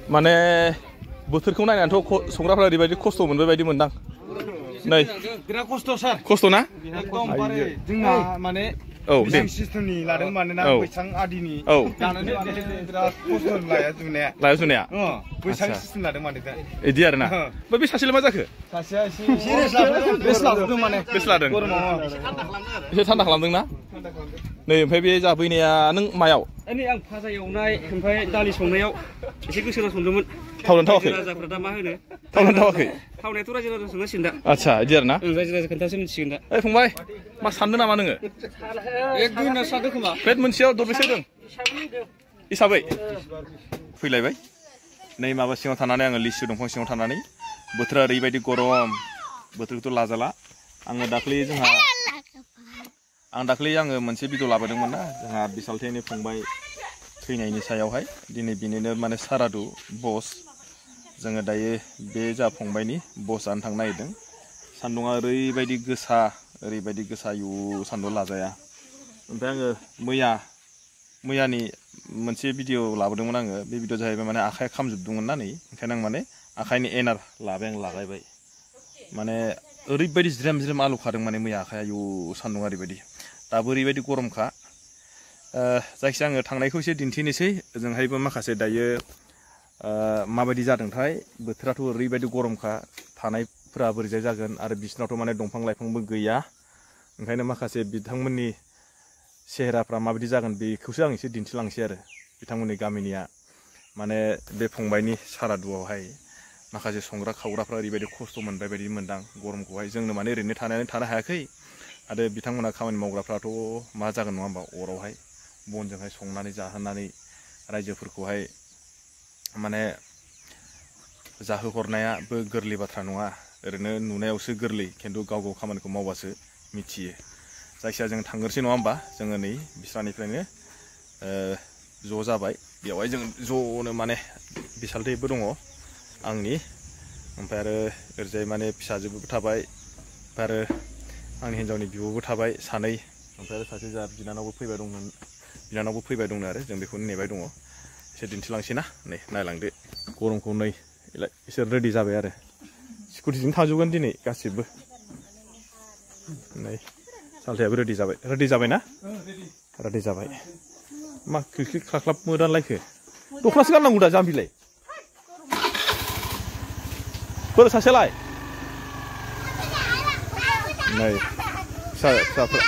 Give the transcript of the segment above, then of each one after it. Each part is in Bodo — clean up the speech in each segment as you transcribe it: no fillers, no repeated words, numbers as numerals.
माने बोथोरखौ नायनानैथ' संग्राफ्रा ओरैबायदि खस्थ' मोनबाय बायदि मोनदां नै बिराद खस्थ' सार खस्थ' ना जोंना माने औ दे सिस्टेमनि लादों मानोना बैसां आदिनि औ लानानै बिराद खस्थ' लाया जुनाया बैसां सिस्टेम लादों माने दा इदि आरोना बे सासेलाय मा जाखो सासेया एसे रेस्ट लादों माने रेस्ट लादों एसे थान्दा खालामदों ना नै ओमफ्राय बे जाफैनाया नों मायाव नै आं फाजा एवनाय ओमफ्राय दालि संनायाव एसे गोसो होना संदोंमोन थावनानै थावाखै राजाफ्रा दा मा होनो थावनानै थावाखै थावनायाथ' रायजो राजा संनांसिगोन दा आदसा इदि आरोना रायजो राजा खोन्थासो मिथिसिगोन दा ओइ फंबाय मा सानदों नामा नोङो एक दुइ होनना सानदों खोमा प्लेट मोनसेयाव दरबेसे होदों हिसाबै फैलायबाय नै माबा सिङाव थानानै आङो लिसु दंफां सिङाव थानानै बोथोरा ओरैबायदि गरम बोथोरखौथ' लाजाला आङो दाख्लै आङो मोनसे भिडिअ लाबोदोंमोन ना जोंहा बिसालथेनि फंबाय थैनायनि सायावहाय दिनै बिनिनो माने सारादु बस जोङो दायो बे जा फंबायनि बस जानो थांनो नागिरदों सान्दुङा ओरैबायदि गोसा आयु सान्दुं लाजाया ओमफ्राय आङो मैयानि मोनसे भिडिअ लाबोदोंमोन आङो बे भिडिअ जाहैबाय माने आखाइया खामजोबदोंमोन ना नै ओंखायनो आं माने आखाइनि एनार लागायबाय माने ओरैबायदि ज्रेम आलु खादों माने मैया आखाइया आयु सान्दुङा ओरैबायदि दाबो ओरैबायदि गरमखा जायखिजाया आङो थांनायखौ एसे दिन्थिनोसै ओजोंहायबो माखासे दायो माबायदि जादोंथाय बोथोराथ' ओरैबायदि गरमखा थानायफोरा बोरैजाय जागोन आरो बिसिनावथ' माने दंफां लाइफांबो गैया ओंखायनो माखासे बिथांमोननि सेहेराफ्रा माबायदि जागोन बेखौसो आं एसे दिन्थिलांसै आरो बिथांमोननि गामिनिया माने बे फंबायनि सारादुआवहाय माखासे संग्रा खावग्राफ्रा ओरैबायदि खस्थ' मोनबाय बायदि मोनदां गरमखौहाय जोंनो माने ओरैनो थानो हायाखै आरो बिथांमोना खामानि मावग्राफ्राथ' मा जागोन नङा होमबा अरावहाय बनजोंहाय संनानै जाहोनानै रायजोफोरखौहाय माने जाहोहरनायाबो गोरलै बाथ्रा नङा ओरैनो नुनायावसो गोरलै खिन्थु गाव खामानिखौ मावबासो मिथियो जायखिया जों थांग्रोसै नङा होमबा जोङो नै बिस्रानिफ्रायनो ज' जाबाय बेवहाय जों ज'नो माने बिसालथैबो दङ आंनि ओमफ्राय आरो ओरैजाय माने फिसाजोबो थाबाय ओमफ्राय आरो आंनि हिन्जावनि बिब'बो थाबाय सानै ओमफ्राय आरो सासे जा बिनानावबो फैबाय दंनो आरो जों बेखौनो नेबाय दङ एसे दिन्थिलांसै ना नै नायलांदो गरमखौ नै एसे रेडि जाबाय आरो स्कुटिजों थांजोबगोन दिनै गासिबो नै सालथायाबो रेडि जाबाय ना रेडि जाबाय मा क्लिक खाख्लाब मोदानलायखो दख'नासो गाननांगौ दा जाम्बिलाय बोर सासेलाय नै फिसाफ्रा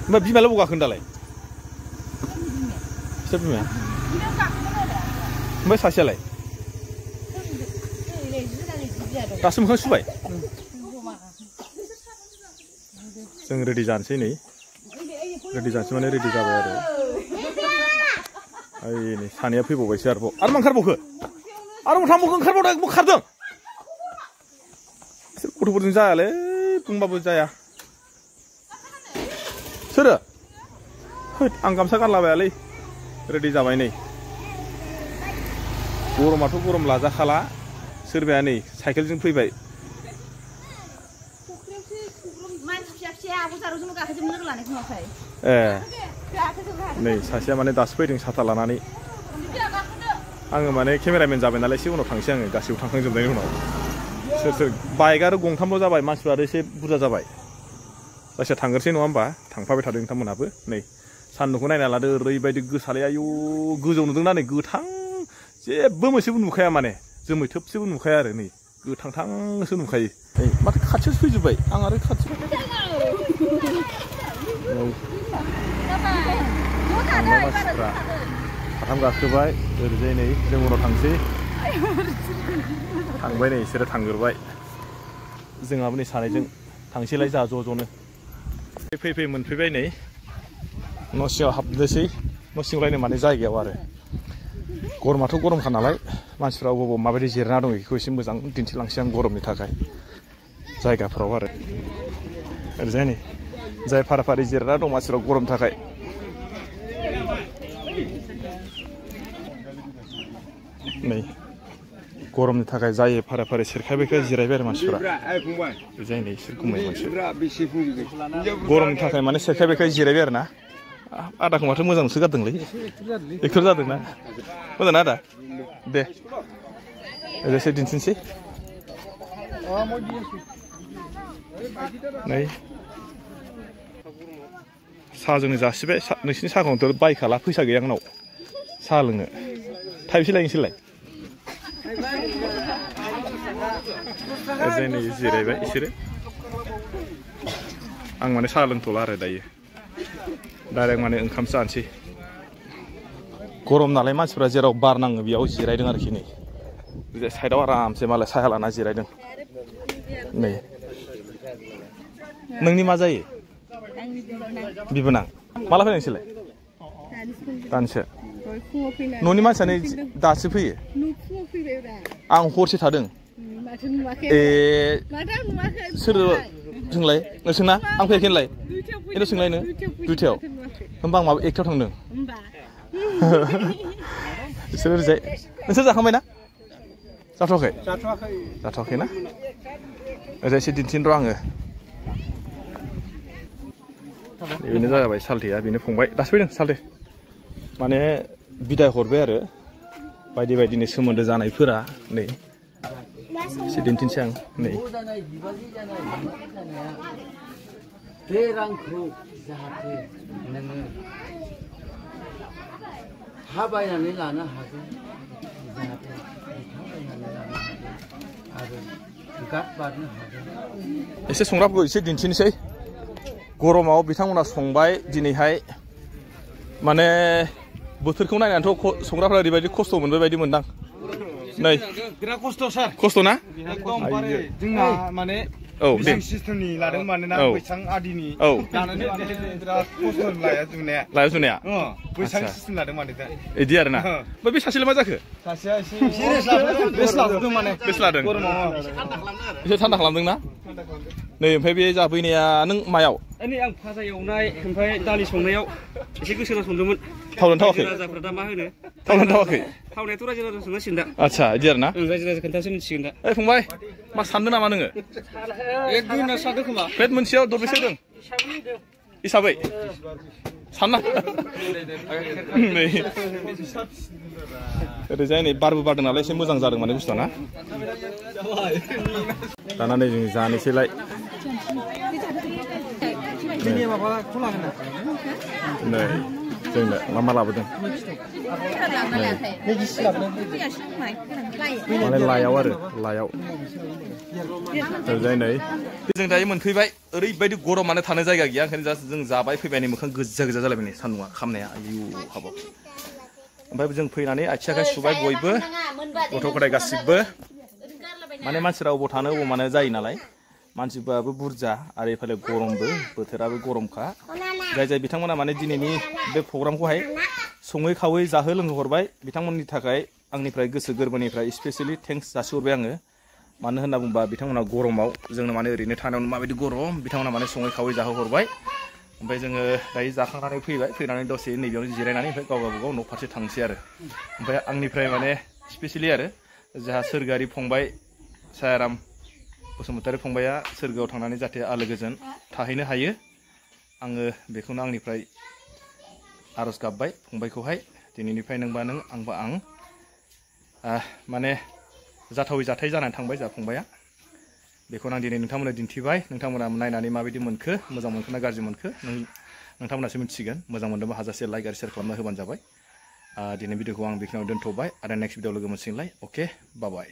ओमफ्राय बिमायालाय बबाव गाखोन दालाय फिसा बिमाया ओमफ्राय सासेयालाय दासो मोखां सुबाय जों रेडि जानोसै नै माने रेडि जाबाय आरो ओइ नै सानैया फैबावबायसो आरो मा ओंखारबावखो आरो ओंखारबावदों खारदों गथ'फोरजों जायालै बुंबाबो जाया सोरो आं गामसा गानलाबायालै रेडि जाबाय नै गरमाथ' गरम लाजाखाला सोरबाया नै साइकेलजों फैबाय ए नै सासेया माने दासो फैदों साथा लानानै आङो माने केमेरामेन जाबाय नालाय एसे उनाव थांसै आङो गासिबो थांखांजोबनायनि उनाव सोर बाइक आरो गंथामल' जाबाय मानसिफ्रा आरो एसे बुरजा जाबाय जायखिया थांग्रोसै नङा होमबा थांफाबाय थादों नोंथांमोनहाबो नै सान्दुंखौ नायना लादो ओरैबायदि गोसालै आयु गोजौ नुदोंना नै गोथां जेबो मोनसेबो नुखाया माने जोमै थोबसेबो नुखाया आरो नै गोथांथांसो नुखायो नै माथो खाथियावसो फैजोब्बाय आं आरो खाथियाव मानसिफ्रा साथाम गाखोबाय ओरैजाय नै जों उनाव थांसै थांबाय नै बिसोरो थांग्रोबाय जोंहाबो नै सानैजों थांसैलाय जा ज'-ज'नो फै मोनफैबाय नै न' सिङाव हाबनोसै न' सिङावलायनो माने जायगायाव आरो गरमाथ' गरमखा नालाय मानसिफ्रा बबाव माबायदि जिरायना दं बेखौ एसे मोजां दिन्थिलांसै आं गरमनि थाखाय जायगाफ्राव आरो ओरैजाय नै जाय फारा फारि जिरायना दं मानसिफ्रा गरमनि थाखाय नै गरमनि थाखाय जायो फारा फारि सेरखायबाय जिरायबाय आरो मानसिफ्रा ओरैजाय नै इसोर गुमै मानसि गरमनि थाखाय माने सेरखायबाय जिरायबाय आरो ना आदाखौ माथो मोजांसो गारदोंलै एक्टर जादोंना मोजां ना आदा दे एसे दिन्थिनोसै नै साहा जोंनो जासिबाय नोंसिनि साहाखौथ' बायखाला फैसा गैया आंनाव साहा लोंनो थाइबेसे लाय नोंसोरलाय नै जिरायबाय बिसोरो आं माने साहा लोंथ'ला आरो दायो डाइरेक्ट माने ओंखामसो जानोसै गरम नालाय मानसिफ्रा जेराव बार नाङो बेयाव जिरायदों आरोखि नै साइडआव आरामसे मालाय साया लाना जिरायदों नै नोंनि मा जायो बिबोनां माला फैनाय नोंसोरलाय दानसो न'नि मानसियानो दासो फैयो आं हरसे थादों ए सोर सोंलाय नोंसोंना आं फैयाखै होनलाय खिन्थु सोंलाय नों दुइथायाव होमबा आं माबा एकथायाव थांदों बिसोर ओरैजाय नोंसोर जाखांबाय ना जाथ'वाखै जाथ'वाखै ना ओरैजाय एसे दिन्थिनो र' आङो बेनो जाबाय सालथेया बेनो फंबाय दासो फैदों सालथे माने बिदाय हरबाय आरो बायदि बायदिनि सोमोन्दो जानायफोरा नै एसे दिन्थिनोसै आं नै बे रांखौ जाहाथे नोङो हा बायनानै लानो हागोन जाहाथे बिफां बायनानै लानो हागोन आरो गाट बारनो हागोन एसे संग्राफोरखौ एसे दिन्थिनोसै गरमाव बिथांमोना संबाय दिनैहाय माने बोथोरखौ नायनानैथ' संग्राफ्रा ओरैबायदि खस्थ' मोनबाय बायदि मोनदां नै बिराद खस्थ' सार खस्थ' ना एकदमबारे जोंना माने औ दे सिस्टेमनि लादों मानोना बैसां आदिनि औ लानानै माने बिराद खस्थ' लाया जुनाया बैसां सिस्टेम लादों माने दा इदि आरोना ओमफ्राय बे सासेलाय मा जाखो सासेया एसे बेस लादों माने बेस लादों गरमाव एसे थान्दा खालामदों ना नै ओमफ्राय बे जाफैनाया नों मायाव नै आं फाजा एवनाय ओमफ्राय दालि संनायाव एसे गोसो होना संदोंमोन थावनानै थावाखै राजाफ्रा दा मा होनो थावनानै थावाखै थावनायाथ' रायजो राजा संनांसिगोन दा आदसा इदि आरोना रायजो राजा खोन्थासो मिथिसिगोन दा ओइ फंबाय मा सानदों नामा नोङो एक दुइ होनना सानदों खोमा प्लेट मोनसेयाव दरबेसे होदों हिसाबै सानना नै ओरैजाय नै बारबो बारदों नालाय एसे मोजां जादों माने बुस्थुआ ना दाना नै जों जानोसैलाय नै जोंनो मा लाबोदों माने लायाव आरो लायाव ओरैजाय नै जों दायो मोनफैबाय ओरैबायदि गरमानो थानो जायगा गैया ओंखायनो जास्ट जों जाबाय फैबाय नै मोखां गोजा गोजा जालायबाय नै सान्दुंआ खामनाया आयु हाबाब ओमफ्राय जों फैनानै आथिं आखाइ सुबाय बयबो गथ' गथाय गासिबो माने मानसिफ्रा अबाव थानो अबाव मानो जायो नालाय मानसिफ्राबो बुरजा आरो एफाले गरमबो बोथोराबो गरमखा जाय जाय बिथांमोना माने दिनैनि बे प्रग्रामखौहाय सङै खावै जाहो लोंहो हरबाय बिथांमोननि थाखाय आंनिफ्राय गोसो गोरबोनिफ्राय स्पेसियेलि थेंक्स जासिहरबाय आङो मानो होनना बुंबा बिथांमोना गरमाव जोंनो माने ओरैनो थानायावनो माबायदि गरम बिथांमोना माने सङै खावै जाहो हरबाय ओमफ्राय जोङो दायो जाखांनानै फैनानै दसे नैबेयावनो जिरायनानै ओमफ्राय गाव गावबागाव न' फारसे थांसै आरो ओमफ्राय आंनिफ्राय माने स्पेसियेलि आरो जोंहा सोरगोआरि फंबाय सायाराम बसुमतारी फंबाया सोरगोआव थांनानै जाहाथे आलो गोजोन थाहैनो हायो आङो बेखौनो आंनिफ्राय आरज गाबबाय फंबायखौहाय दिनैनिफ्राय नोंबा नों आंबा आं माने जाथावै जाथाय जानानै थांबाय जा फंबाया बेखौनो आं दिनै नोंथांमोननो दिन्थिबाय नोंथांमोना नायनानै माबायदि मोनखो मोजां मोनखो ना गाज्रि मोनखो नोंथांमोनासो मिथिसिगोन मोजां मोनदोंबा हाजासे लाइक आरो शेयार खालामना होबानो जाबाय दिनै भिडिअखौ आं बेखिनियाव दोनथ'बाय आरो नेक्स्ट भिडिअ लोगो मोनसिगोनलाय अके बाय बाय